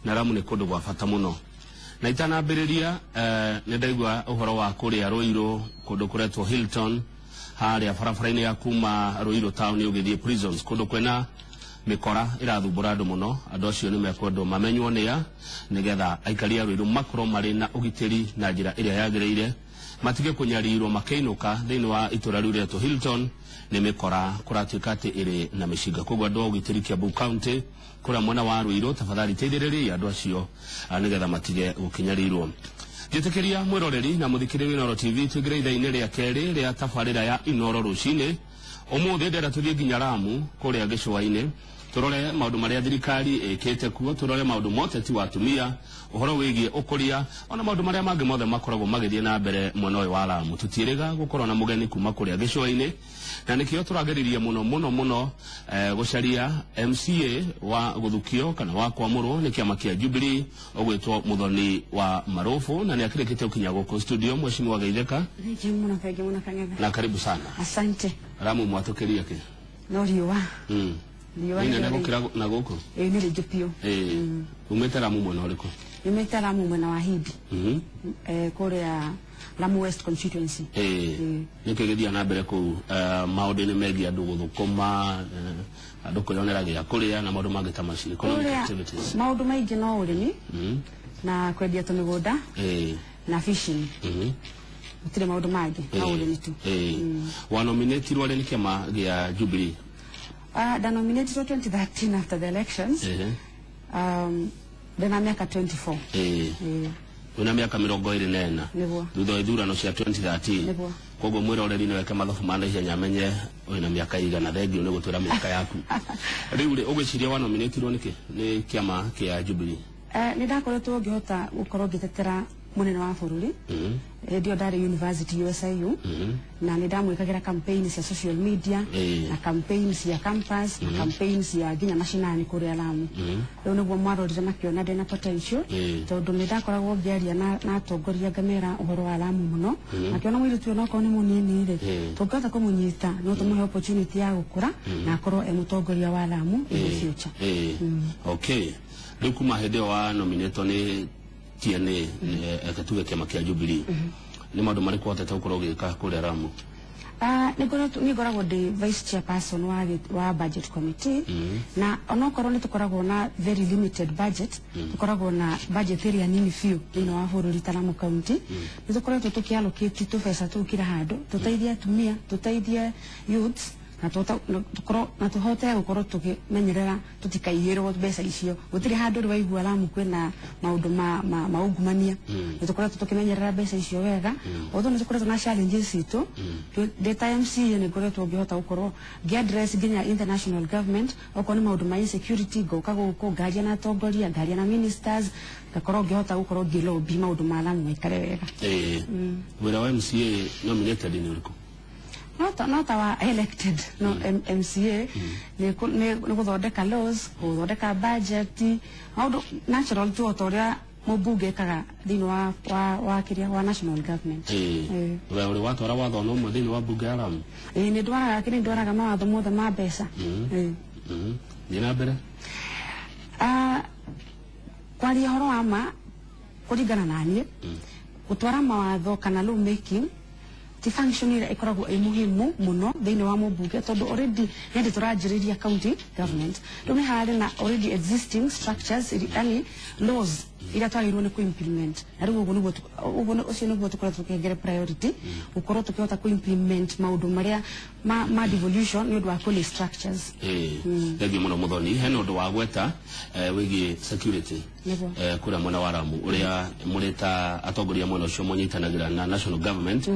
Na Lamu nĩ kũndũ gwa bata mũno. Na itanambĩrĩria, nĩ ndaigua ũhoro wa kũrĩa Ruiru, kũndũ kũretwo Hilton, harĩa barabara-inĩ ya kuma Ruiru town ũgĩthiĩ Prisons, kũndũ kwĩna mĩkora ĩrathumbũra andũ mũno. Andũ acio nĩ mekwendwo mamenywo nĩa, nĩgetha aikari a Ruiru makorwo marĩ na ũgitĩri na njĩra ĩrĩa yagĩrĩire, matige kũnyarirwo makĩinũka thĩinĩ wa itũra rĩu rĩetwo Hilton nĩ mĩkora kũratuĩka atĩ ĩrĩ na mĩcinga. Koguo andũ a ũgitĩri Kiambu County kũrĩa mwena wa Ruiru, tafadhali teithĩrĩriai andũ acio nĩgetha matige gũkinyarirwo. Njĩtĩkĩria mwĩroreri na mũthikĩrĩria Inooro TV, tũingĩre ithaa-inĩ rĩa kerĩ rĩa tabarĩra ya Inooro rũcinĩ. Ũmũthĩ ndĩrenda tũthiĩ nginya Lamu kũrĩa gĩcũa-inĩ, tũrore maũndũ marĩa thirikari ĩkĩte kuo, tũrore maũndũ ma ũteti wa atumia, ũhoro wĩgiĩ ũkũria, ona maũndũ marĩa mangĩ mothe makoragwo magĩthiĩ na mbere mwena ũyũ wa Lamu. Tũtiĩrĩga gũkorwo na mũgeni kuma kũrĩa gĩcũa-inĩ, na nĩkĩo tũrageririe mũno mũno mũno gũcaria MCA wa gũthukio kana wa kwamũrwo nĩ kĩama kĩa Jubilee ũgwĩtwo Muthoni wa Marufu, na nĩ akĩrĩkĩte gũkinya gũkũ studio. Mheshimiwa, geithĩka. Thengiũ mũno, thengiũ mũno, Kang'ethe. Na karibu sana. Asante. Lamu mwatũkĩria kĩ? No riũa. Riũa nĩ inene nĩrĩo gũkĩra na gũkũ. Ĩĩ, nĩ rĩingĩ biũ. Ĩĩ, umĩte Lamu mwena ũrĩkũ? Nyumĩte Lamu mwena wa Hindi. Kũrĩa Lamu West constituency. Ĩĩ, nĩkĩ gĩthiaga na mbere kũu maũndũ-inĩ megiĩ andũ gũthũkũma, andũ kwĩyonera gĩa kũrĩa na maũndũ mangĩ ta macio, economic Kũrĩa activities? maũndũ maingĩ no ũrĩmi na kwendia tũmĩgũnda na fishing. Gũtirĩ maũndũ mangĩ, no ũrĩmi tu. Ĩĩ, wanominatirwo rĩ nĩ kĩama gĩa Jubilee? Ndanominatirwo 2013 after the elections. Ndĩna mĩaka 24. Ĩĩ. Wĩna mĩaka 24? Nĩguo. Thutha wa ithurano cia 2013? Nĩguo. Koguo mwĩroreri nĩ weke mathabu ma naihenya amenye wĩna mĩaka igana. Thengiũ nĩ gũtwĩra mĩaka yaku. Rĩu rĩ, ũgwĩciria wanominatirwo nĩkĩ nĩ kĩama kĩa Jubilee? Nĩ ndakoretwo ngĩhota gũkorwo ngĩtetera mũnene wa bũrũri hĩndĩ ĩyo ndarĩ university USIU, na nĩ ndamwĩkagĩra campaign cia social media na campaign cia campus na campaign cia nginya mashinani kũrĩa Lamu. Rĩu nĩguo mwarorire makĩona ndĩna potential, tondũ nĩ ndakoragwo ngĩaria na atongoria, ngamera ũhoro wa Lamu mũno, makĩona mũirĩtu ũyũ onokorwo nĩ mũnini rĩ, tũngĩhota kũmũnyita no tũmũhe opportunity ya gũkũra na akorwo e mũtongoria wa Lamu in the future. Ĩĩ, okay. Rĩu kuma hĩndĩ ĩyo wa nominatwo nĩ TNA, eke tuge kĩama kĩa Jubilee, nĩ maũndũ marĩkũ ũhotete gũkorwo ũgĩka kũrĩa Lamu? Nĩ ngoragwo ndĩ vice chairperson wa budget committee, na onokorwo nĩ tũkoragwo na very limited budget, tũkoragwo na budget ĩrĩa nini biũ thĩinĩ wa bũrũri ta Lamu County, nĩ tũkoretwo tũkĩallocate tũbeca tũu kila handũ, tũteithie atumia, tũteithie youths, na tũkorwo na tũhote gũkorwo tũkĩmenyerera tũtikaiyĩrwo mbeca icio. Gũtirĩ handũ rĩ waigua Lamu kwĩna maũndũ ma ungumania. Nĩ tũkoretwo tũkĩmenyerera mbeca icio wega, although nĩ tũkoretwo na challenges citũ. Ndĩ ta MCA nĩ ngoretwo ngĩhota gũkorwo ngĩ-address nginya international government okorwo nĩ maũndũ ma insecurity. Ngoka gũkũ ngaria na atongoria, ngaria na ministers, ngakorwo ngĩhota gũkorwo ngĩlobby maũndũ ma Lamu maikare wega. Ĩĩ, wĩra wa MCA nominated nĩ ũrĩkũ? No ta wa elected no MCA nĩ gũthondeka laws, gũthondeka budget, maũndũ natural tu o ta ũrĩa mũmbunge ekaga thĩinĩ wa kĩrĩa wa national government. Ĩĩ, we ũrĩ watwara watho ona ũmwe thĩinĩ wa mbunge ya Lamu? Ĩĩ, nĩ ndwaraga kĩrĩa, ndwaraga mawatho mothe ma mbeca. Ĩĩ. Thiĩ na mbere. Kwaria ũhoro wa ma, kũringana na niĩ, gũtwara mawatho kana law making ti function ĩrĩa ĩkoragwo ĩ muhimu mũno thĩinĩ wa mũmbunge, tondũ already nĩ hĩndĩ tũranjĩrĩria county government. Rĩu nĩ hararĩ na already existing structures, yani laws iria twagĩrĩirwo nĩ kũ-implement, na rĩu ũguo nĩguo ũcio nĩguo tũkoretwo tũkĩhengere priority, gũkorwo tũkĩhota kũ-implement maũndũ marĩa ma devolution nĩ ũndũ wa kũ structures. Ĩĩ, thengiũ mũno, Muthoni. Hena ũndũ wa gweta wĩgiĩ security kũrĩa mwena wa Lamu, ũrĩa mũrĩ ta atongoria mwena ũcio mũnyitanagĩra na national government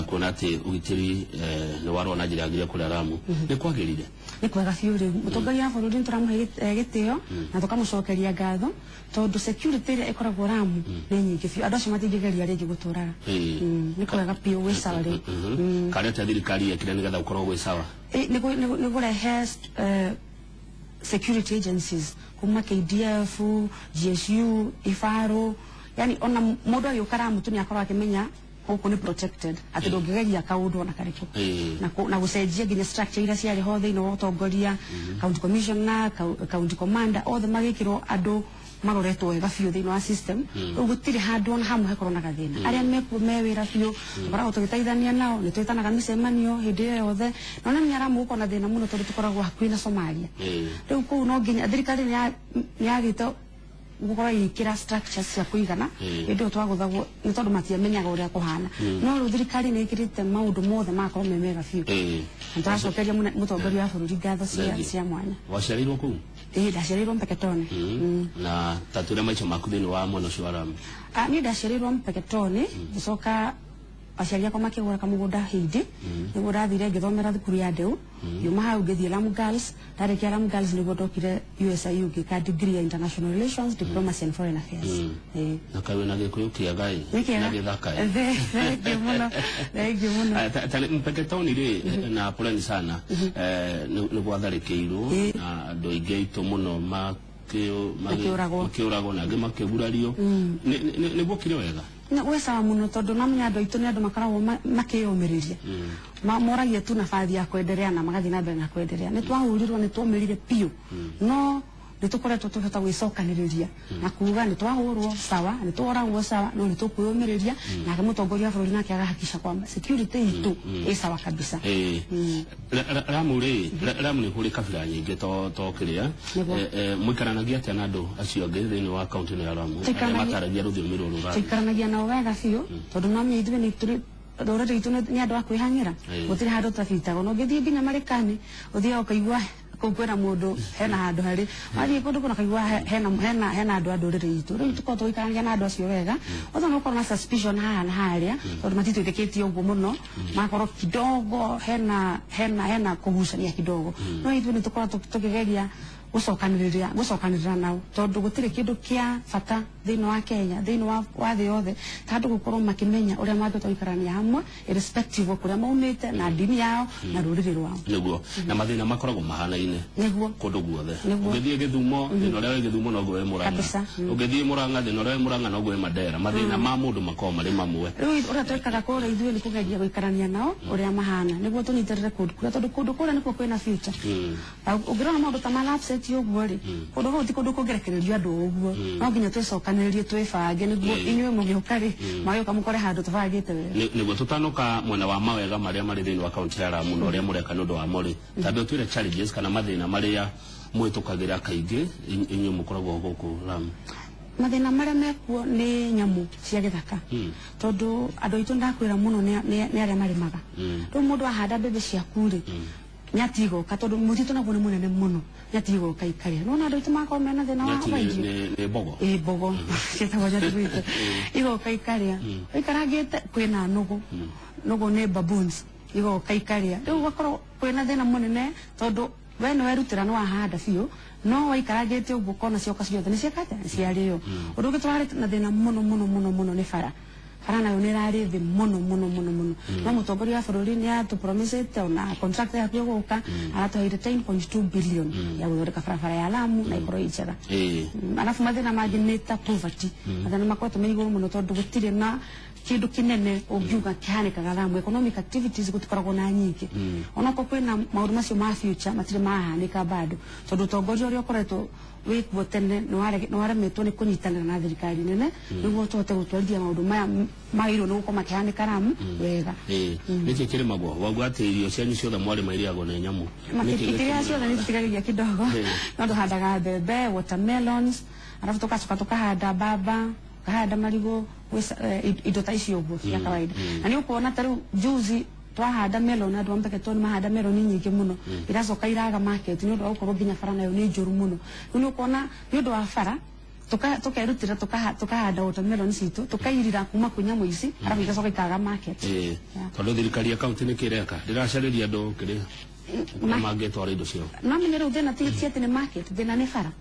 kuona atĩ ũgitĩri nĩ warwo na njĩra yagĩrĩire kũrĩa Lamu. Nĩ kwagĩrire? Nĩ kwega biũ. Rĩu mũtongoria wa bũrũri nĩ tũramũhe gĩtĩo na tũkamũcokeria ngatho, tondũ security ĩrĩa ĩkoragwo Lamu nĩ nyingĩ biũ. Andũ acio matingĩgeria rĩngĩ gũtũraga. Nĩ kwega biũ, gwĩ sawa rĩu. Karĩa atĩa thirikari yekire nĩgetha gũkorwo gwĩ sawa? Nĩ kũrehe security agencies kuma KDF, GSU, ifaru, yani ona mũndũ agĩũka Lamu tu nĩ akorwo akĩmenya gũkũ nĩ protected, atĩ ndũngĩgeria kaũndũ ona karĩkũ. Na gũcenjia nginya structure iria ciarĩ ho thĩinĩ wa ũtongoria, county commissioner, county commander, othe magĩkĩrwo andũ. maroretwo wega biũ thĩinĩ wa system. Rĩu gũtirĩ handũ ona hamwe hekorwo na gathĩna. Arĩa mekuo me wĩra biũ, tũkoragwo tũgĩteithania nao, nĩ twĩtanaga mĩcemanio hĩndĩ ĩyo yothe. Na ona nĩ gũkorwo na thĩna mũno tondũ tũkoragwo hakuhĩ na Somalia. Rĩu kũu no nginya thirikari nĩ yagĩte gũkorwo ĩgĩkĩra structures cia kũigana. Hĩndĩ ĩyo twagũthagwo nĩ tondũ matiamenyaga ũrĩa kũhana, no rĩu thirikari nĩ ĩkĩrĩte maũndũ mothe magakorwo me mega biũ. Na tũracokeria mũtongoria wa bũrũri ngatho cia mwanya. Waciarĩirwo kũu? Ĩĩ, ndaciarĩirwo Mpeketoni. Na tatwĩre maica maku thĩinĩ wa mwena ũcio wa Lamu. Niĩ ndaciarĩirwo Mpeketoni, ngĩcoka aciari akwa makĩgũra kamũgũnda Hindi, nĩguo ndathire ngĩthomera thukuru ya Ndeu. Ngiuma hau ngĩthiĩ Lamu Girls. Ndarĩkia Lamu Girls nĩguo ndokire USIU ngĩka degree ya International Relations, Diplomacy and Foreign Affairs. Ĩĩ. Na kaĩ wĩna Gĩkũyũ kĩega ĩ. Nĩ kĩega. Na gĩthaka ĩ. Thank you mũno, thank you mũno. Ta Mpeketoni rĩ, na poleni sana, nĩ gwatharĩkĩirwo na andũ aingĩ aitũ mũno Makĩũragwo. Makĩũragwo na angĩ makĩgurario. Nĩ guokire wega? Gwĩ sawa mũno tondũ namenya andũ aitũ nĩ andũ makoragwo makĩyũmĩrĩria. Moragia tu nabathi ya kwenderea na magathiĩ na mbere na kwenderea. Nĩ twahũrirwo, nĩ twomĩrire biũ, no nĩ tũkoretwo tũkĩhota gwĩcokanĩrĩria na kuga nĩ twahũrwo sawa, nĩ tworagwo sawa, no nĩ tũkwĩyũmĩrĩria. Nake mũtongoria wa bũrũri nake agahakisha kwamba security itũ ĩ sawa kabisa. Ramu rĩ, Ramu nĩ kũrĩ kabira nyingĩ to kĩrĩa. Nĩguo. Mũikaranagia atĩa na andũ acio angĩ thĩinĩ wa kaunti ĩno ya Lamu arĩa mataragia rũthiomi rũrũ rwa Tũikaranagia nao wega biũ tondũ no menya ithuĩ nĩ tũrĩ rũrĩrĩ rwitũ nĩ andũ a kwĩhang'ĩra. Gũtirĩ handũ tũtabitagwo. Na ũngĩthiĩ nginya Marekani, ũthiaga ũkaigua kũu kwĩna mũndũ hena handũ harĩ wathiĩ kũndũ kũna kaigua hena andũ a ndũrĩrĩ itũ. Rĩu tũkoragwo tũgĩikaranagia na andũ acio wega. Othe no ũkorwo na suspicion haha na harĩa tondũ matitwĩtĩkĩtie ũguo mũno, magakorwo kidogo hena kũgucania kidogo, no ithuĩ nĩ tũkoragwo tũkĩgeria gũcokanĩrĩra nao tondũ gũtirĩ kĩndũ kĩa bata thĩinĩ wa Kenya, thĩinĩ wa thĩ yothe, ta andũ gũkorwo makĩmenya ũrĩa mangĩhota gũikarania hamwe irrespective of kũrĩa maumĩte na ndini yao na rũrĩrĩ rwao. Nĩguo, na mathĩna makoragwo mahanaine kũndũ guothe. Ũngĩthiĩ Gĩthumo, thĩna ũrĩa wĩ Gĩthumo noguo wĩ Mũrang'a. Ũngĩthiĩ Mũrang'a, thĩna ũrĩa wĩ Mũrang'a noguo wĩ Mandera. Mathĩna ma mũndũ makoragwo marĩ mamwe. Rĩu ũrĩa twĩkaga kũrĩa ithuĩ nĩ kũgeria gũikarania nao ũrĩa mahana nĩguo tũnyitĩrĩre kũndũ kũrĩa tondũ kũndũ kũrĩa nĩkuo kwĩna future. Ũngĩrora maũndũ ta ma LAPSSET ũguo rĩ, kũndũ kũu ti kũndũ kũngĩrekererio andũ ũguo, no nginya twĩcokanĩrĩrie, twĩbange nĩguo inyuĩ mũgĩũka rĩ, magĩũka mũkore handũ tũbangĩte wega. Nĩguo tũtanoka mwena wa mawega marĩa marĩ thĩinĩ wa kaunti ya Lamu na ũrĩa mũreka nĩ ũndũ wamo rĩ, tambe ũtwĩre challenges kana mathĩna marĩa mũhĩtũkagĩra kaingĩ inyuĩ mũkoragwo gũkũ Lamu. Mathĩna marĩa mekuo nĩ nyamũ cia gĩthaka tondũ andũ aitũ ndakwĩra mũno nĩ arĩa marĩmaga. Rĩu mũndũ ahanda mbembe ciaku rĩ, nyati igoka tondũ mũtitũ naguo nĩ mũnene mũno, nyati igoka ikarĩa. Nĩwona andũ aitũ magakorwo mena thĩna wa Nyati wa irio. Nĩ mbogo. Ĩ, mbogo ciĩtagwo nyati gwitũ, igoka ikarĩa. Ũikarangĩte kwĩna nũgũ, nũgũ nĩ baboons, igoka ikarĩa. Rĩu ũgakorwo kwĩna thĩna mũnene tondũ we nĩ werutĩra, nĩ wahanda biũ, no waikarangĩte ũguo ũkona cioka ciothe nĩ cieka atĩa, nĩ ciarĩo. Ũndũ ũngĩ tũrarĩ na thĩna mũno mũno mũno mũno nĩ bara. Bara nayo nĩ ĩrarĩ thĩ mũno mũno mũno mũno, no mũtongoria wa bũrũri nĩ atũpromisĩte ona contract yakuo gũka aratũheire 10.2 billion ya gũthondeka barabara ya Lamu na ĩkorwo ĩ njega. Alafu mathĩna mangĩ nĩ ta poverty. Mathĩna makoretwo me igũrũ mũno tondũ gũtirĩ na kĩndũ kĩnene ũngiuga kĩhanĩkaga Lamu. Economic activities gũtikoragwo na nyingĩ. Onokorwo kwĩna maũndũ macio ma future, matirĩ mahanĩka bado tondũ ũtongoria ũrĩa ũkoretwo wĩkuo tene nĩ waremetwo nĩ kũnyitanĩra na thirikari nene nĩguo tũhote gũtwarithia maũndũ maya magĩrĩirwo nĩ gũkorwo makĩhanĩka Lamu wega. Nĩkĩ kĩrĩmagwo? Wauga atĩ irio cianyu ciothe mwarĩma irĩagwo nĩ nyamũ. Nĩkĩ Itiria ciothe nĩ tũtigagĩria kidogo, no tũhandaga mbembe, watermelons, alafu tugacoka tukahanda mbamba, tukahanda marigũ, indo ta icio ũguo cia kawaida. Na nĩ ũkuona ta rĩu juzi twahanda melon, andũ a Mpeketoni mahanda melon nyingĩ mũno, iracoka iraga market nĩ ũndũ wa gũkorwo nginya bara nayo nĩ njũru mũno. Rĩu nĩ ũkuona nĩ ũndũ wa bara tukerutĩra tukahanda watermelon citũ, tukairira kuma kwĩ nyamũ ici, arabu igacoka ikaga market. Tondũ thirikari ya kaunti nĩ kĩreka ndĩracarĩria andũ kĩrĩa mangĩtwara indo ciao. No menye rĩu thĩna ti atĩ nĩ market, thĩna nĩ bara.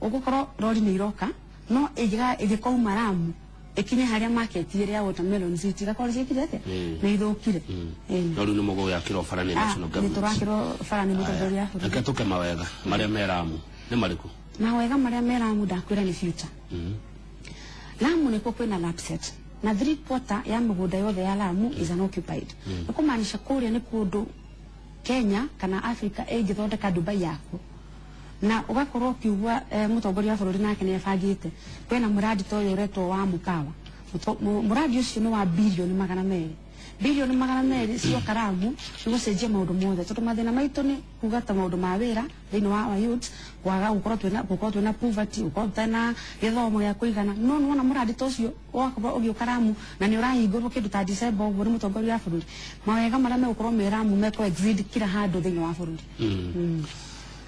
Ũgũkorwo rori nĩ iroka, no ĩngĩkauma Lamu ĩkinye harĩa market ĩrĩa ya watermelon citi igakorwo ciĩkire atĩa, nĩ ithũkire. No rĩu nĩ mũgũgĩakĩrwo bara nĩ national Nĩ government. tũrakĩrwo bara nĩ mũtongoria wa bũrũri. Reke tũke mawega marĩa me Lamu nĩ marĩkũ? Mawega marĩa me Lamu ndakwĩra nĩ future. Lamu nĩkuo kwĩna LAPSSET na 3/4 ya mĩgũnda yothe ya Lamu is unoccupied. Nĩ kũmaanisha kũrĩa nĩ kũndũ Kenya kana Africa ĩngĩthondeka Dubai yaku. Na ũgakorwo ũkiugua mũtongoria wa bũrũri nake nĩ ebangĩte kwĩna mũradi ta ũyũ ũretwo wa Mukawa. Mũradi ũcio nĩ wa 200 bilioni. 200 bilioni 200 cioka Ramu nĩ gũcenjia maũndũ mothe, tondũ mathĩna maitũ nĩ kuga ta maũndũ ma wĩra thĩinĩ wa our youth, kwaga gũkorwo twĩna poverty, gũkorwo tũtarĩ gĩthomo gĩa kũigana. No nĩwona mũradi ta ũcio wakorwo ũgĩũka Ramu na nĩ ũrahingũrwo kĩndũ ta December ũguo nĩ mũtongoria wa bũrũri, mawega marĩa megũkorwo me Ramu mekũ exceed kila handũ thĩinĩ wa bũrũri.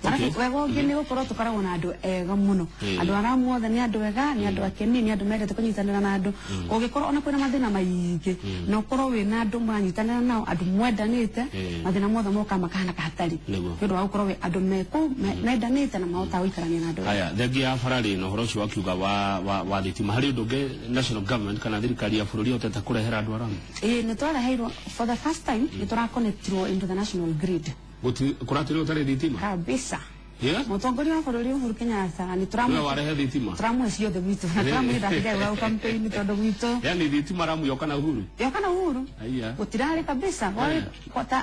Arabu wega ũngĩ nĩ gũkorwo tũkoragwo na andũ ega mũno. Andũ a Ramu othe nĩ andũ ega, nĩ andũ akeni, nĩ andũ mendete kũnyitanĩra na andũ. Ũngĩkorwo ona kwĩna mathĩna maingĩ na ũkorwo wĩna andũ mũranyitanĩra nao, andũ mwendanĩte, mathĩna mothe moka makahana kahatarĩ, nĩ ũndũ wa gũkorwo wĩ andũ mekũu mendanĩte na mahotaga gũikarania na andũ ega. Haya, thengia ya bararĩ na ũhoro ũcio wakiuga wa thitima, harĩ ũndũ ũngĩ national government kana thirikari ya bũrũri ĩhotete kũrehera andũ a Ramu? Ĩĩ, nĩ twareheirwo for the first time, nĩ tũraconnectirwo into the national grid. Kũratĩrĩ ũtarĩ thitima? Kabisa. Yeah? Mũtongoria wa bũrũri Uhuru Kenyatta nĩ Nĩwe warehe thitima? Tũramũhe ciothe gwitũ na tũramwĩra ndakĩgera campaign tondũ gwitũ Yani thitima Ramu yoka na Uhuru? Yoka na Uhuru. Aya. Gũtirarĩ kabisa.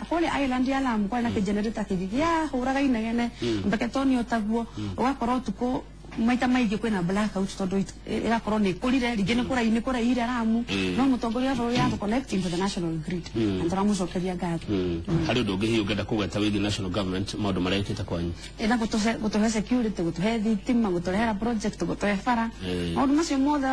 Kũrĩa island ya Lamu kwarĩ na kĩgenerator kĩngĩ kĩahũraga inegene Mpeketoni, ũtaguo ũgakorwo ũtukũ maita maingĩ kwĩna blackout tondũ ĩgakorwo nĩ ĩkũrire rĩngĩ nĩ kũrai nĩ kũraihire Ramu, no mũtongoria wa bũrũri atũ connect into the national grid na tũramũcokeria ngatho. Harĩ ũndũ ũngĩ hihi ũngĩenda kũgweta wĩgiĩ national government, maũndũ marĩa ĩkĩte kwanyu? Ĩna gũtũhe security, gũtũhe thitima, gũtũrehera project, gũtũhe bara, maũndũ macio mothe.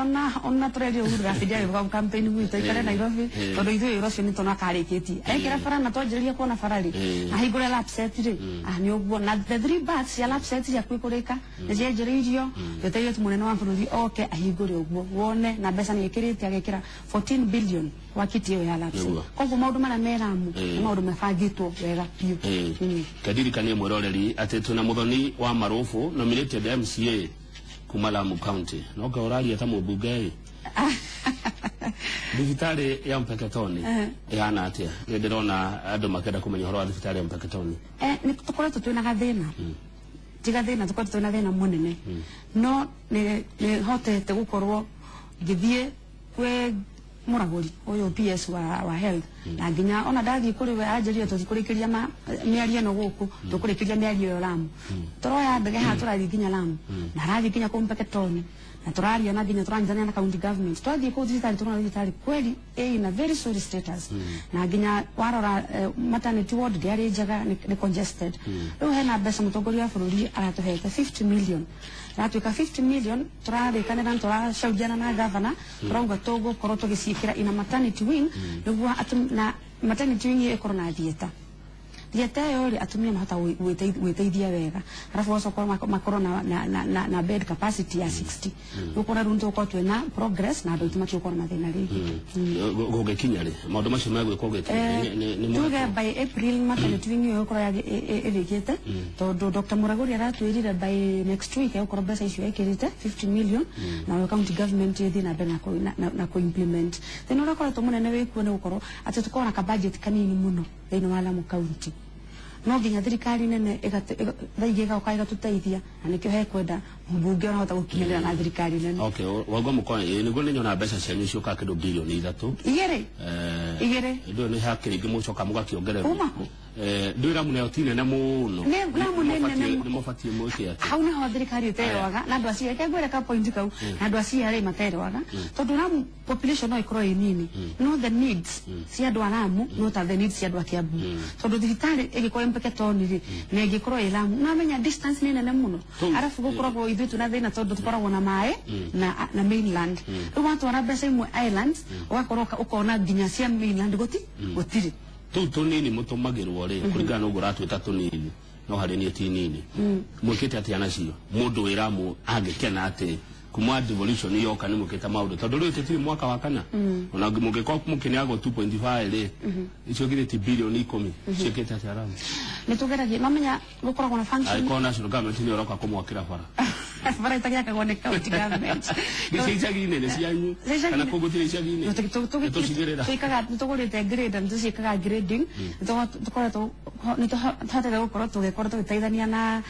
Ona tũrerio Uhuru Gabindi agĩũka campaign gwitũ aikare Nairobi, tondũ ithuĩ wĩra ũcio nĩ tũna karĩkĩtie ekĩra bara na twanjĩrĩria kuona bara rĩ, ahingũre lapset rĩ, nĩ ũguo na the three berths cia lapset ciakuĩ kũrĩka nĩ cianjĩrĩirio. Twetereire tu mũnene wa bũrũri oke ahingũre ũguo wone, na mbeca nĩ ĩkĩrĩte, agekĩra 14 billion wa kiti ĩyo ya lapset. Koguo maũndũ marĩa me Ramu nĩ maũndũ mabangĩtwo wega biũ. Kendirikanie mwĩroreri atĩ twĩna Muthoni wa Marubu, nominated MCA kuma Lamu County. No nga ũraria ta mũmbunge ĩ. Thibitarĩ ya Mpeketoni ĩhana atĩa? Nĩ ndĩrona andũ makĩenda kũmenya ũhoro wa thibitarĩ ya Mpeketoni. Nĩ tũkoretwo twĩna gathĩna, ti gathĩna, tũkoretwo twĩna thĩna mũnene, no nĩ hotete gũkorwo ngĩthiĩ kwĩ mũragũri ũyũ PS wa health, na nginya ona ndathiĩ kũrĩ we anjĩrire tũtikũrĩkĩria mĩario ĩno gũkũ, tũkũrĩkĩria mĩario ĩyo Lamu. Tũroya ndege haha, tũrathiĩ nginya Lamu na arathiĩ nginya kũu Mpeketoni na tũraria na nginya tũranyitanĩra na county government. Twathiĩ kũu thibitarĩ, tũrona thibitarĩ kweli ĩ in a very sorry status, na nginya warora maternity ward ndĩarĩ njega, nĩ congested. Rĩu hena mbeca mũtongoria wa bũrũri aratũhete 50 million, ratuĩka 50 million tũrarĩkanĩra na tũracauriana na governor, tũrauga tũgũkorwo tũgĩciĩkĩra ina maternity wing nĩguo na maternity wing ĩyo ĩkorwo na theatre. Theatre ĩyo rĩ, atumia mahota gwĩteithia wega, arabu wacoka makorwo na bed capacity ya 60. Gũkora rĩu nĩtũgũkorwo twĩna progress na andũ aitũ matigũkorwo na mathĩna rĩngĩ. Gũgĩkinya rĩ maũndũ macio megwĩkwo gũgĩkinya nĩ Tuge mwaka? by April maternity wing ĩyo ĩgũkorwo ĩrĩkĩte, tondũ Dr. Muraguri aratwĩrire by next week egũkorwo mbeca icio ekĩrĩte 50 million, na county government ĩthiĩ na mbere na kũ-implement. Thĩna ũrĩa ũkoretwo mũnene wĩkuo nĩ gũkorwo atĩ tũkorwo na kabudget kanini mũno thĩinĩ wa Lamu County, no nginya thirikari nene thaa ingĩ ĩgoka ĩgatũteithia, na nĩkĩo hekwenda mbunge ũrahota gũkinyanĩra na thirikari nene. Okay, waigua mũkoa nĩguo nĩ nyona mbeca cianyu ciũkaga kĩndũ 3 bilioni. Igĩrĩ. Igĩrĩ. Ndũĩ nĩ hakĩrĩ ingĩ mũcoka mũgakĩongererwo? Kuma kũ? Ndũĩ Lamu nayo ti nene mũno. Lamu nĩ nene Nĩ mũbatiĩ mwĩke atĩ Hau niho thirikari ĩterwaga na andũ acio, reke ngwĩre ka point kau, na andũ acio arĩa materwaga, tondũ Lamu population no ĩkorwo ĩ nini, no the needs cia andũ a Lamu no ta the needs cia andũ a Kiambu, tondũ thibitarĩ ĩgĩkorwo ĩ Mpeketoni rĩ na ĩngĩkorwo ĩ Lamu, no amenya distance nĩ nene mũno. Arabu gũkoragwo ithuĩ twĩna thĩna tondũ tũkoragwo na maĩ na mainland. Rĩu watwara mbeca imwe islands, ũgakorwo ũkona nginya cia mainland gũtirĩ. Tũu tũnini mũtũmagĩrwo rĩ, kũringana na ũguo ũratwĩta tũnini, no harĩ niĩ ti nini, mwĩkĩte atĩa nacio? Mũndũ wĩ Lamu angĩkena atĩ kuma devolution yoka nĩ mwĩkĩte maũndũ, tondũ rĩu tũtirĩ mwaka wa kana, ona mũngĩkorwo mũkĩneagwo 2.5 rĩ, icio githĩ ti 10 bilioni ciĩkĩte atĩa Lamu? Nĩ tũgeragia, mamenya gũkoragwo na function. Angĩkorwo national government nĩ ũroka kũmwakĩra bara. Bara itagĩakagwo nĩ county government. Nĩ cia icagi-inĩ, nĩ cianyu Cia icagi-inĩ. kana kũu gũtirĩ icagi-inĩ? Nĩ tũcigĩrĩra. Twĩkaga, nĩ tũgũrĩte grader, nĩ tũciĩkaga grading, nĩ tũkoretwo nĩ tũhotete gũkorwo tũgĩkorwo tũgĩteithania na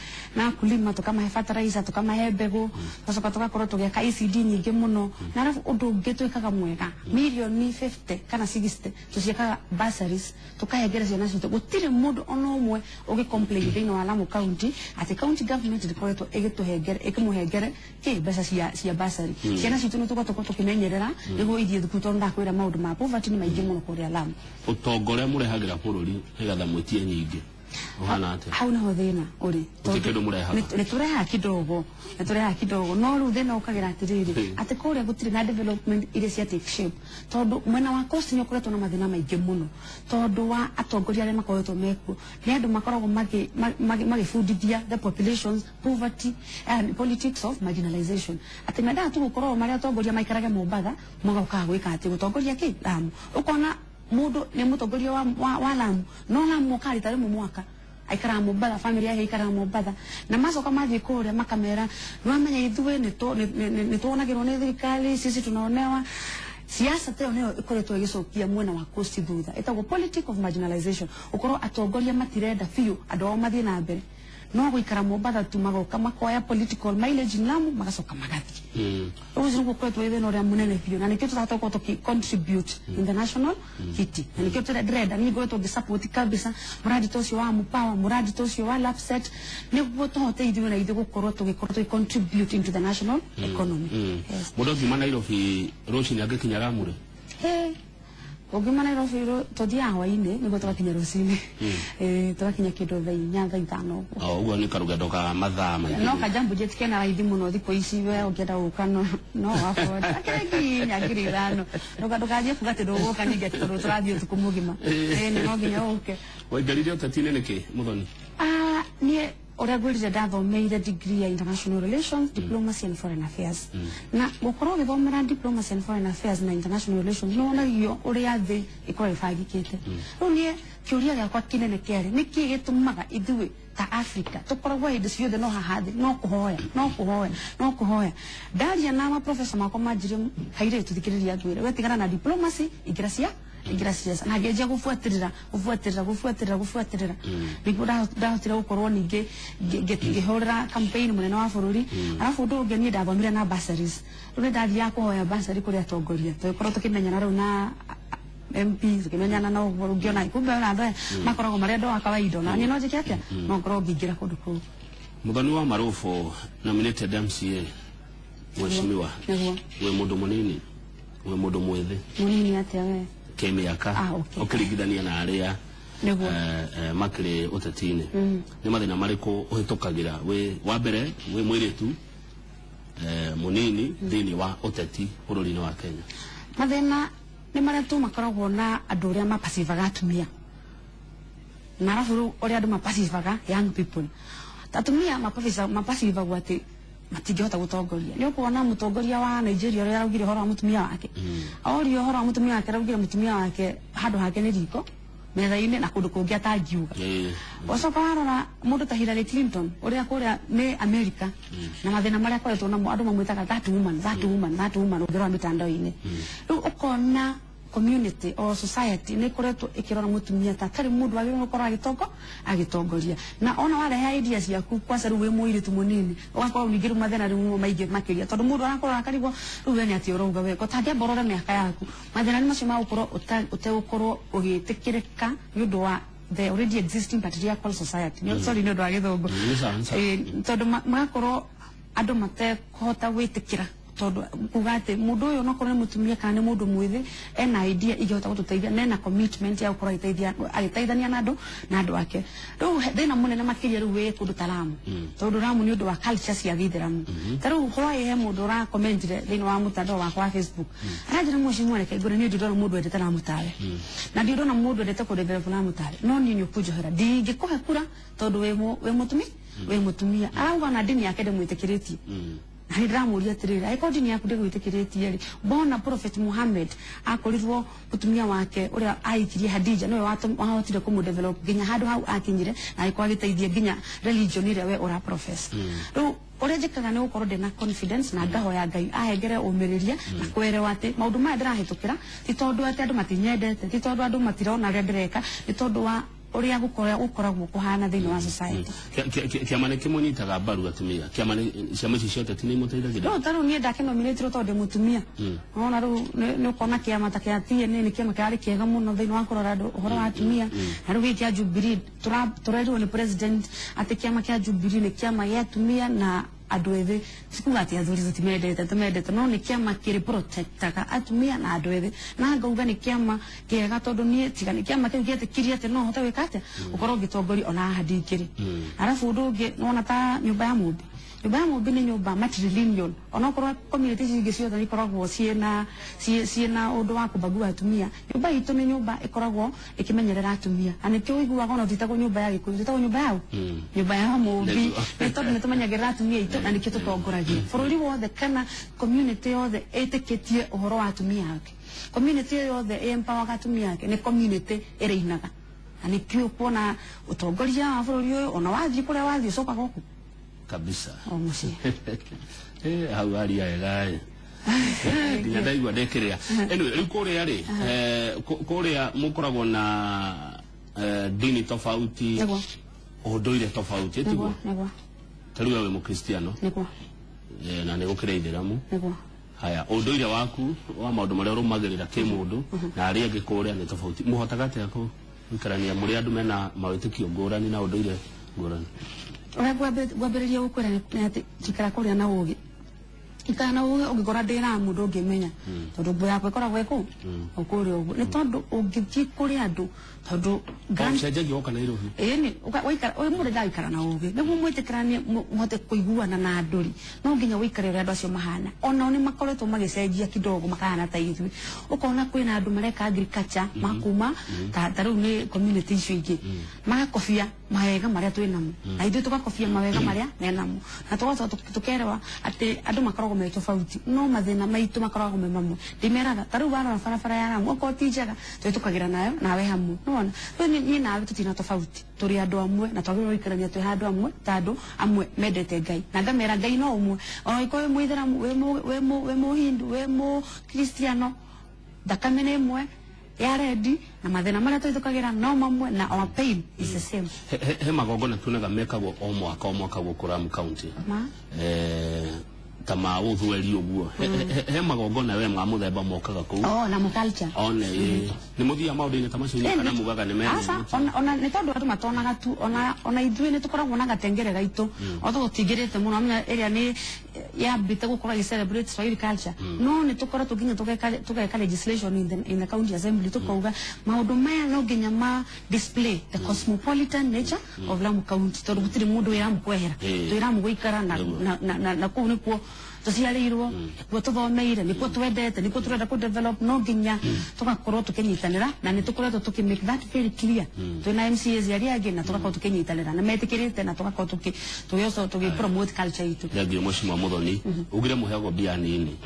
akulima, tũkamahe fertilizer, tũkamahe mbegũ, tũgacoka tũgakorwo tũgĩaka ECD nyingĩ mũno. Na arabu ũndũ ũngĩ twĩkaga mwega, mirioni 50 kana 60 tũciĩkaga bursaries, tũkahengera ciana citũ. Gũtirĩ mũndũ ona ũmwe ũgĩ complain thĩinĩ wa Lamu County atĩ county government ndĩkoretwo ĩgĩtũhengere, ĩkĩmũhengere kĩ mbeca cia bursary. Ciana citũ nĩ tũgokorwo tũkĩmenyerera nĩguo ithiĩ thukuru, tondũ ndakwĩra maũndũ ma poverty nĩ maingĩ mũno kũrĩa Lamu. Ũtonga ũrĩa mũrehagĩra bũrũri nĩgetha mwĩtie nyingĩ ũhana atĩa? Hau niho thĩna ũrĩ. Gũtirĩ kĩndũ mũrehaga. Nĩ tũrehaga kidogo, nĩ tũrehaga kidogo, no rĩu thĩna ũkagĩra atĩrĩrĩ, atĩ kũrĩa gũtirĩ na development iria cia take shape, tondũ mwena wa coast nĩ ũkoretwo na mathĩna maingĩ mũno tondũ wa atongoria arĩa makoretwo mekuo. Nĩ andũ makoragwo magĩbundithia the populations poverty and politics of marginalization, atĩ mendaga tu gũkorwo marĩa atongoria maikarage Mombatha, magokaga gwĩka atĩ gũtongoria kĩ Lamu. Ũkona mũndũ nĩ mũtongoria wa Lamu, no Lamu okaga rita rĩmwe mwaka, aikaraga Mombatha, family yake aikaraga Mombatha, na macoka mathiĩ kũrĩa makamera, nĩwamenya ithuĩ nĩ tuonagĩrwo nĩ thirikari, sisi tunaonewa. Siasa ta ĩyo nĩyo ĩkoretwo ĩgĩcokia mwena wa coast thutha, ĩtagwo politic of marginalization, ũkorwo atongoria matirenda biũ andũ ao mathiĩ na mbere, no gũikara Mombatha tu, magoka makoya political mileage in Lamu, magacoka magathiĩ. Ũcio nĩguo ũkoretwo wĩ thĩna ũrĩa mũnene biũ, na nĩkĩo tũrahota gũkorwo tũkĩ contribute in the national kitty, na nĩkĩo ndĩrenda niĩ ngoretwo ngĩsupport kabisa mũradi ta ũcio wa Mupawa, mũradi ta ũcio wa Lapset, nĩguo tũhote ithuĩ na ithuĩ gũkorwo tũgĩkorwo tũgĩ contribute into the national economy. Yes. Mũndũ angiuma Nairobi rũcinĩ angĩkinya Lamu rĩ? Hey, ũngiuma Nairobi tũthiaga hwainĩ nĩguo tũgakinya rũcinĩ. Tũgakinya kĩndũ thaa 4, thaa 5 ũguo. O ũguo nĩ karũgendo ka mathaa maingĩ. No kajambo jet kena raithi mũno thikũ ici, we ũngĩenda gũka no afford akĩrĩ nginya 5,000. Ndũgathiĩ kuga atĩ ndũgũka ningĩ atĩ tondũ tũrathiĩ ũtukũ mũgima. Nĩ no nginya ũke. Waingĩrire ũteti-inĩ nĩkĩ, Muthoni? Ah, niĩ ũrĩa ngwĩrire, ndathomeire degree ya international relations, diplomacy and foreign affairs, na gũkorwo ũgĩthomera diplomacy and foreign affairs na international relations, nĩ wonagio ũrĩa thĩ ĩkoragwo ĩbangĩkĩte. Rĩu niĩ kĩũria gĩakwa kĩnene kĩarĩ, nĩ kĩĩ gĩtũmaga ithuĩ ta Africa tũkoragwo hĩndĩ ciothe no haha thĩ, no kũhoya, no kũhoya, no kũhoya? Ndaria na maprofesa makwa, manjirie, kairĩtu, thikĩrĩria ngwĩre, we tigana na diplomacy, ingĩra ciaca. Na ngĩanjia gũbuatĩrĩra, gũbuatĩrĩra, gũbuatĩrĩra, gũbuatĩrĩra, nĩguo ndahotire gũkorwo ningĩ ngĩhũrĩra campaign mũnene wa bũrũri. Arabu ũndũ ũngĩ, niĩ ndathomire na bursaries, rĩu nĩ ndathiaga kũhoya bursary kũrĩ atongoria, tũgĩkorwo tũkĩmenyana rĩu na MP, tukimenyana na ũguo ũngĩona kumbe ona andũ aya makoragwo marĩ andũ a kawaida, na niĩ no njĩke atĩa, no ngorwo ngĩingĩra kũndũ kũu. Muthoni wa Marufu, nominated MCA, mheshimiwa. Nĩguo. Wĩ mũndũ mũnini, wĩ mũndũ mwĩthĩ. Mũnini atĩa we? Kĩmĩaka. Ah, okay. Ũkĩringithania na arĩa makĩrĩ ũteti-inĩ, nĩ mathĩna marĩkũ ũhĩtũkagĩra wĩ wa mbere wĩ mũirĩtu mũnini thĩinĩ wa ũteti bũrũri-inĩ wa Kenya? Mathĩna nĩ marĩa tu makoragwo na andũ ũrĩa mapasivaga atumia, na arabu rĩu ũrĩa andũ mapasivaga young people. Atumia mapasivagwo atĩ matingĩhota gũtongoria. Nĩ ũkuona mũtongoria wa Nigeria ũrĩa araugire ũhoro wa mũtumia wake, orio ũhoro wa mũtumia wake, araugire mũtumia wake handũ hake nĩ riko, metha-inĩ na kũndũ kũngĩ atangiuga. Ũcoka warora mũndũ ta Hillary Clinton ũrĩa kũrĩa nĩ America, na mathĩna marĩa akoretwo namo, andũ mamwĩtaga that woman, that woman, that woman, ũngĩrora mĩtandao-inĩ. Rĩu ũkona community or society nĩ ĩkoretwo ĩkĩrora mũtumia ta atarĩ mũndũ wagĩrĩirwo gũkorwo agĩtongoria, na ona warehe idea ciaku, kwanza rĩu wĩ mũirĩtu mũnini, ũgakorwo ningĩ rĩu mathĩna rĩu maingĩ makĩria, tondũ mũndũ arakorwo akarigwo rĩu we nĩ atĩ ũrauga we ũtangĩamba ũrore mĩaka yaku. Mathĩna nĩ macio ma gũkorwo ũtegũkorwo ũgĩtĩkĩrĩka nĩ ũndũ wa the already existing patriarchal society. Sorry nĩ ũndũ wa gĩthũngũ. Nĩ sawa, nĩ sawa. Tondũ magakorwo andũ matekũhota gwĩtĩkĩra, tondũ kuga atĩ mũndũ ũyũ onokorwo nĩ mũtumia kana nĩ mũndũ mwĩthĩ, ena idea ingĩhota gũtũteithia na ena commitment ya gũkorwo agĩteithania na andũ ake. Rĩu thĩna mũnene makĩria rĩu wĩ kũndũ ta Lamu, tondũ Lamu nĩ ũndũ wa culture cia gĩithĩramu. Ta rĩu hwaĩ he mũndũ ũrakomentire thĩinĩ wa mũtandao wakwa wa Facebook, aranjĩra, mheshimiwa, reke ngwĩre, niĩ ndirĩ ndona mũndũ endete Lamu tawe, na ndirĩ ndona mũndũ endete kũdevelop Lamu tawe, no niĩ nĩ ũkũnjohera, ndingĩkũhe kura tondũ wĩ mũtumia. Arauga na ndini yake ndĩmwĩtĩkĩrĩtie. Na nĩ ndĩramũria atĩrĩrĩ, angĩkorwo ndini yaku ndĩgwĩtĩkĩrĩtie rĩ, mbona Prophet Muhammad akorirwo mũtumia wake ũrĩa ahikirie Hadija nĩwe wahotire kũmũ nginya handũ hau akinyire, na agĩkorwo agĩteithia nginya religion ĩrĩa we ũra profess. Rĩu ũrĩa njĩkaga nĩ gũkorwo ndĩna confidence na ngahoya Ngai ahengere ũmĩrĩria na kwerewa atĩ maũndũ maya ndĩrahĩtũkĩra ti tondũ atĩ andũ matinyendete, ti tondũ andũ matirona ũrĩa ndĩreka, nĩ tondũ wa ũrĩa gũkoragwo kũhana thĩinĩ wa society. Kĩama nĩ kĩmũnyitaga mbaru atumia? Kĩama ciama ici ciothe ti nĩ imũteithagĩrĩria? No ta rĩu niĩ ndakĩnominĩtirwo tondũ ndĩ mũtumia. Ona rĩu nĩ ũkona kĩama ta kĩa TNA nĩ kĩama kĩrarĩ kĩega mũno thĩinĩ wa kũrora andũ ũhoro wa atumia. Na rĩu gĩkĩ kĩa Jubilee tũrerirwo nĩ president atĩ kĩama kĩa Jubilee nĩ kĩama gĩa atumia na andũ ethĩ. Tikuga atĩ athuri tũtimendete, tũmendete, no nĩ kĩama kĩrĩ protectaga atumia na andũ ethĩ. Na ngauga nĩ kĩama kĩega tondũ niĩ tiga nĩ kĩama kĩu gĩetĩkirie atĩ no hote gwĩka atĩa, gũkorwo ngĩtongoria ona haha ndingĩrĩ. Arabu ũndũ ũngĩ nĩwona ta nyũmba ya Mũmbi, nyũmba ya Mũmbi nĩ nyũmba matrilineal. Onokorwo community ici ingĩ ciothe ikoragwo ciĩna ciĩna ũndũ wa kũbagua atumia, nyũmba itũ nĩ nyũmba ĩkoragwo ĩkĩmenyerera atumia, na nĩkĩo ũiguaga ona tũtĩtagwo nyũmba ya Gĩkũyũ, tũtagwo nyũmba yao, nyũmba ya Mũmbi, nĩ tondũ nĩ tũmenyagĩrĩra atumia aitũ, na nĩkĩo tũtongoragia bũrũri wothe kana community yothe ĩtĩkĩtie ũhoro wa atumia ake. Community yothe ĩempowerga atumia ake nĩ community ĩrĩinaga, na nĩkĩo kuona ũtongoria wa bũrũri ũyũ ona wathiĩ kũrĩa wathiĩ ũcokaga gũkũ kabisa o mũciĩ. Hau aria wega ĩ. Nginya ndaigua ndĩkĩrĩa. Anyway, rĩu kũrĩa rĩ, kũrĩa mũkoragwo na dini tofauti, ũndũire tofauti, tiguo? Nĩguo. Ta rĩu we wĩ mũkristiano, Nĩguo. na nĩ gũkĩrĩ ithĩramu. Nĩguo. Haya, ũndũire waku wa maũndũ marĩa ũrũmagĩrĩra kĩmũndũ na arĩa angĩ kũrĩa nĩ tofauti. Mũhotaga atĩa gũikarania mũrĩ andũ mena mawĩtĩkio ngũrani na ũndũire ngũrani? Ũrĩa ngwambĩrĩria gũkwĩra nĩ atĩ njikara kũrĩa na ũgĩ, ikara na ũgĩ. Ũngĩkora ndĩ Ramu ndũngĩmenya, tondũ nguo yakwa ĩkoragwo ĩkũ o kũrĩa ũguo, nĩ tondũ ũngĩthiĩ kũrĩ andũ tondũ Ũcenjagia woka Nairobi? Ĩni waikara ũyũ mũndũ ndagaikara na ũgĩ nĩguo mwĩtĩkĩranie mũhote kũiguana na andũ rĩ, no nginya ũikare ũrĩa andũ acio mahana. Onao nĩ makoretwo magĩcenjia kidogo makahana ta ithuĩ. Ũkona kwĩna andũ mareka agriculture makuma ta rĩu nĩ community icio ingĩ, magakobia mawega marĩa twĩ namo na ithuĩ tũgakobia mawega marĩa menamo, na tũgacoka tũkerewa atĩ andũ makoragwo me tofauti no mathĩna maitũ makoragwo me mamwe. Ndĩmeraga ta rĩu warora barabara ya Ramu okorwo ti njega twĩtũkagĩra nayo nawe hamwe, nĩwona rĩu niĩ nawe tũtina tofauti, tũrĩ andũ amwe na twagĩrĩirwo gũikarania twĩ handũ amwe ta andũ amwe mendete Ngai. Na ngamera Ngai no ũmwe, ona ũngĩkorwo wĩ mũithĩramu, wĩ mũhindu, wĩ mũkristiano, thakame nĩ ĩmwe ya rendi na mathĩna marĩa twĩtũkagĩra no mamwe na our pain is the same. He magongona tuonaga mekagwo o mwaka o mwaka gũkũ Lamu County, Ma? Ta ma ũthweri ũguo. He magongona we ma mũthemba mokaga kũu. Oh, na culture. One nĩ mũthiaga maũndũ-inĩ ta macio inyuĩ, kana mugaga nĩ mene? Aca, ona nĩ tondũ andũ matonaga tu, ona ithuĩ nĩ tũkoragwo na gatengere gaitũ o tũtingĩrĩte mũno amenya ĩrĩa nĩ yambĩte gũkorwo ĩgĩ celebrate Swahili culture, no nĩ tũkoretwo nginya tũgeka legislation in the county assembly, tukauga maũndũ maya no nginya ma display the cosmopolitan nature of Lamu County, tondũ gũtirĩ mũndũ wĩ Lamu kwehera, twĩ Lamu gũikara na kũu nĩkuo tũciarĩirwo, nĩkuo tũthomeire, nĩkuo twendete, nĩkuo tũrenda kũ develop. No nginya tũgakorwo tũkĩnyitanĩra, na nĩ tũkoretwo tũkĩ make that very clear twĩna MCAs arĩa angĩ, na tũgakorwo tũkĩnyitanĩra na metĩkĩrĩte, na tũgakorwo tũkĩ tũgĩoco tũgĩ promote culture itũ. Thengio, Mheshimiwa Muthoni. Ugire mũheagwo mbia nini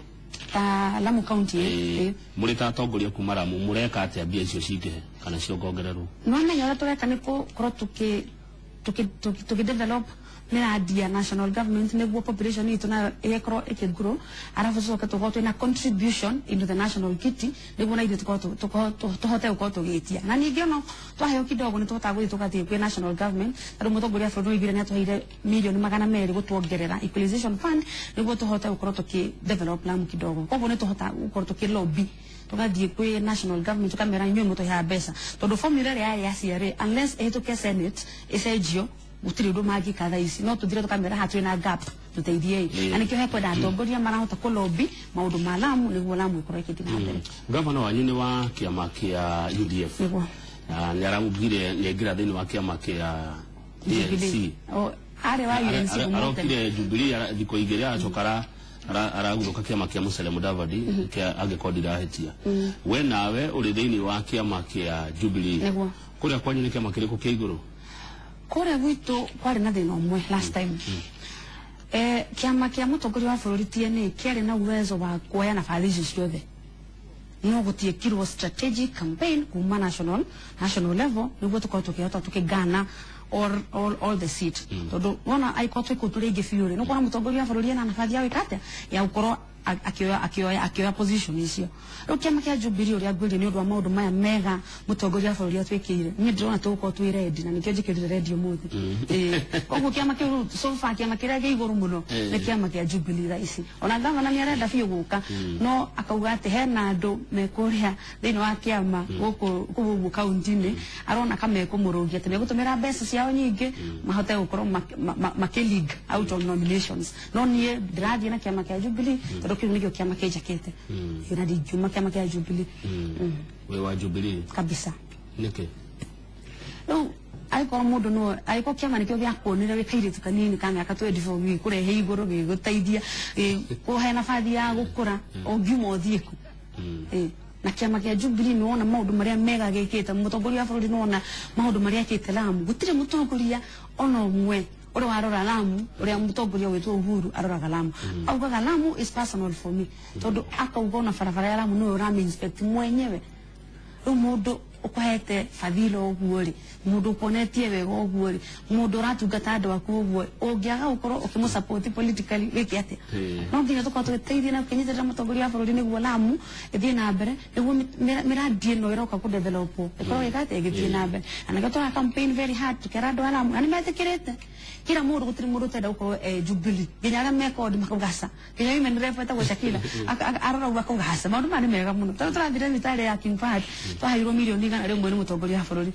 ta Lamu County. Mũrĩ ta atongoria kuma Lamu, mũreka atĩa mbia icio cingĩhe kana ciongongererwo? Nwamenya ũrĩa tũreka nĩ gũkorwo tũkĩ develop miradi ya national government nĩguo population itũ nayo ĩgĩkorwo ĩkĩ grow, arabu tũcoke tũkorwo twĩna contribution into the national kitty nĩguo na ithuĩ tũhote gũkorwo tũgĩtia. Na ningĩ ono twaheo kidogo nĩ tũhotaga gũthiĩ tũgathiĩ kwĩ national government. Tondũ mũtongoria wa bũrũri nĩoigire nĩ atũheire mirioni 200 gũtuongerera equalization fund nĩguo tũhote gũkorwo tũkĩ develop Lamu kidogo. Koguo nĩ tũhotaga gũkorwo tũkĩ lobby, tũgathiĩ kwĩ national government, tũkamera inyuĩ mũtũheaga mbeca, tondũ formula ĩrĩa yarĩ ya CRA, unless ĩhĩtũke senate ĩcenjio, gũtirĩ ũndũ mangĩka thaa ici. No tũthire tũkamera haha twĩna gap, tũteithiei. Na nĩkĩo hekwenda atongoria marahota kũ lobby maũndũ ma Lamu nĩguo Lamu ĩkorwo ĩkĩthiĩ na mbere. Gavana wanyu nĩ wa kĩama kĩa UDF, Nĩguo. na nĩ araugire nĩ aingĩra thĩinĩ wa kĩama kĩa ANC. O, arĩ wa UNC kuma tene. Arokire Jubilee thikũ igĩrĩ, aracoka aragurũka kĩama kĩa Musalia Mudavadi kĩa, angĩkorwo ndirahĩtia. We nawe ũrĩ thĩinĩ wa kĩama kĩa Jubilee. Nĩguo. Kũrĩa kwanyu nĩ kĩama kĩrĩkũ kĩa igũrũ? Kũrĩa gwitũ kwarĩ na thĩna ũmwe last time. Kiama kia mutongoria wa bũrũri TNA kĩarĩ na uwezo wa kuoya nabathi icio ciothe, no gũtiĩkirwo strategic campaign kuma national level nĩguo tũkorwo tũkĩhota tũkĩgana all the seat, tondũ wona angĩkorwo twĩ kũu tũrĩ aingĩ biũ rĩ, nĩũkuona mũtongoria wa bũrũri ena nabathi ya gwĩka atĩa, ya gũkorwo akĩoya position icio. Rĩu kĩama kĩa Jubilee, ũrĩa ngwĩrie, nĩ ũndũ wa maũndũ maya mega mũtongoria wa bũrũri atwĩkĩire, niĩ ndĩrona tũgũkorwo twĩ ready, na nĩkĩo njĩkĩrire ready ũmũthĩ. Koguo kĩama kĩu rĩu, so far kĩama kĩrĩa kĩ igũrũ mũno nĩ kĩama kĩa Jubilee thaa ici. Ona gavana nĩ arenda biũ gũka, no akauga atĩ hena andũ mekũrĩa thĩinĩ wa kĩama gũkũ kũu ũguo kaunti-inĩ, arona ka mekũmũrũgia atĩ megũtũmĩra mbeca ciao nyingĩ mahote gũkorwo makĩ league out of nominations. No niĩ ndĩrathiĩ na kĩama kĩa Jubilee, tondũ kĩu nĩkĩo kĩama kĩnjakĩte, na ndingiuma kĩama kĩa Jubilee. Wĩ wa Jubilee? Kabisa. Nĩkĩ? Rĩu angĩkorwo mũndũ no angĩkorwo kĩama nĩkĩo gĩakuonire wĩ kairĩtu kanini ka mĩaka 24, gĩkũrehe igũrũ, gĩgũteithia, gĩkũhe nabathi ya gũkũra, ũngiuma ũthiĩ kũ? Na kĩama kĩa Jubilee, nĩwona maũndũ marĩa mega gĩkĩte. Mũtongoria wa bũrũri, nĩwona maũndũ marĩa ekĩte Lamu. Gũtirĩ mũtongoria ona ũmwe ũrĩa warora Lamu ũrĩa mũtongoria witũ Uhuru aroraga Lamu. Augaga, "Lamu is personal for me," tondũ akauga ona barabara ya Lamu nĩwe ũrami inspect mwenyewe. Rĩu mũndũ ũkũhete bathila ũguo rĩ, mũndũ ũkuonetie wega ũguo rĩ, mũndũ ũratungata andũ aku ũguo, ũngĩaga gũkorwo ũkĩmũ politically wĩke atĩa? No nginya tũkorwo tũgĩteithia na tũkĩnyitĩrĩra mũtongoria wa bũrũri nĩguo Lamu ĩthiĩ na mbere, nĩguo mĩradi ĩno ĩroka kũ develop ĩkorwo ĩka atĩa, ĩgĩthiĩ na mbere. Na nĩkĩo tũra campaign very hard, tũkera andũ a Lamu, na nĩ metĩkĩrĩte kila mũndũ, gũtirĩ mũndũ ũtenda gũkorwo Jubilee, nginya arĩa mekodi makauga aca, nginya women rep etagwo Shakila arora ũguo akauga aca, maũndũ maya nĩ mega mũno, tondũ tũrathire thibitarĩ ya King Fahd, twaheirwo 100,000,000 nĩ mũtongoria wa bũrũri.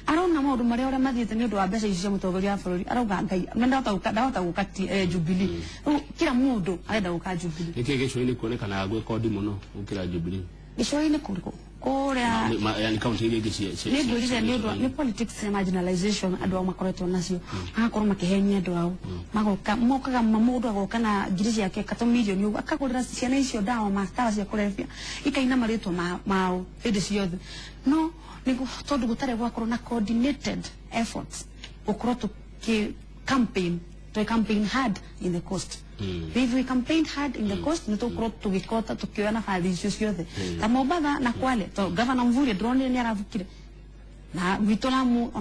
Arona maũndũ marĩa ũrĩa mathiĩte nĩ ũndũ wa mbeca icio cia mũtongoria wa bũrũri, arauga Ngai na ndahota gũka Jubilee. Rĩu kila mũndũ arenda gũka Jubilee. Nĩkĩ gĩcũa-inĩ kuonekanaga gwĩ kondi mũno gũkĩra Jubilee? Gĩcũa-inĩ kũrĩkũ kũrĩa? Yani kaunti iria ingĩ Nĩ ngwĩrire nĩ ũndũ nĩ politics ya marginalization andũ ao makoretwo nacio, magakorwo makĩhenia andũ ao, magoka mokaga mũndũ agoka na ngiri ciake katũ mirioni ũguo, akagũrĩra ciana icio ndawa ma ndawa cia kũrebia, ikaina marĩtwa mao hĩndĩ ciothe. No nĩ tondũ gũtarĩ gwakorwo na coordinated efforts gũkorwo tũkĩ campaign, tũ campaign hard in the coast. If we campaign hard in the coast, nĩ tũgũkorwo tũgĩkota tũkĩoya nabathi icio ciothe ta Mombatha na Kwale, to Governor Mvurya ndĩronire nĩ arabukire na gwitũ Lamu.